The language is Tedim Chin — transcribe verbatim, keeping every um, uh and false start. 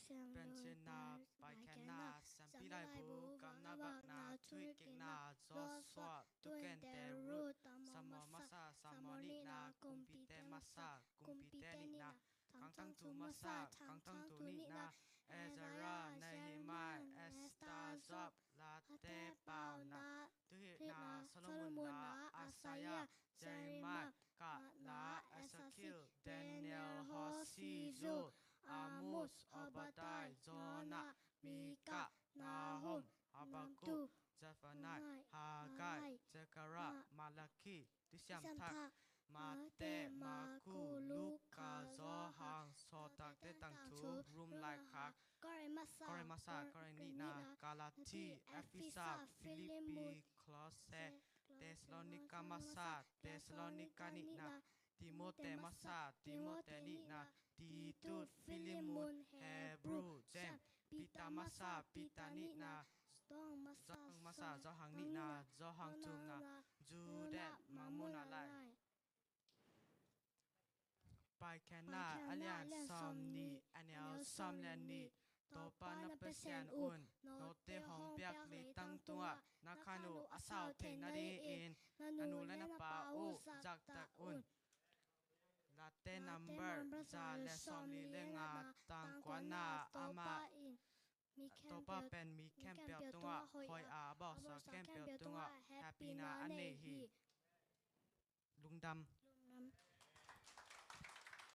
Piancilna, Paikhiatna, Siampi Laibu, Gamna Vakna, Thuhilhkikna, Joshua, Tu Gente, Ruth, Samuel Masa, Samuel Nihna, Kumpite Masa, Kumpite Nihna, Thangthang Thu Masa, Thangthang Thu Nihna, Ezra, Nehemiah, Esther, Job, Late, Pauna, Thuhilhna, Solomon La, Isaiah, Jeremiah, Kahla, Ezekiel, Daniel, Hosea, Joel, Amos, Obadiah, Jonah, Mika, Nahum, Habakkuk, Zephaniah, Haggai, Zechariah, Malaki, Thusiam Thak, Mate, Marku, Luka, Johan, Sawltakte Tangthu, Rom Laikhak, Korin Masa, Korin Nihna, Galati, Efesa, Filipi, Kolose, Thessalonika Masa, Thessalonika Nihna, Timote Masa, Timote Nihna, Titus, Filemon, Hebru, James, Peter Masa, Peter Nihna, Johan Masa, Johan Nihna, Johan Thumna, Judas, Mangmuhna Lai. Paikhiatna, a lian sawmnih, a neu sawm le nih. Topa na Pasian un note hong piak leitang tungah na khan uh a sau theih nadingin na nu le na pa uh zaktak un. Late number za le sawmli le nga, tang kuana. Amah Topa pen mi khempeuh tungah hoih a, a bawlsa khempeuh tungah hehpihna a nei hi. Lungdam.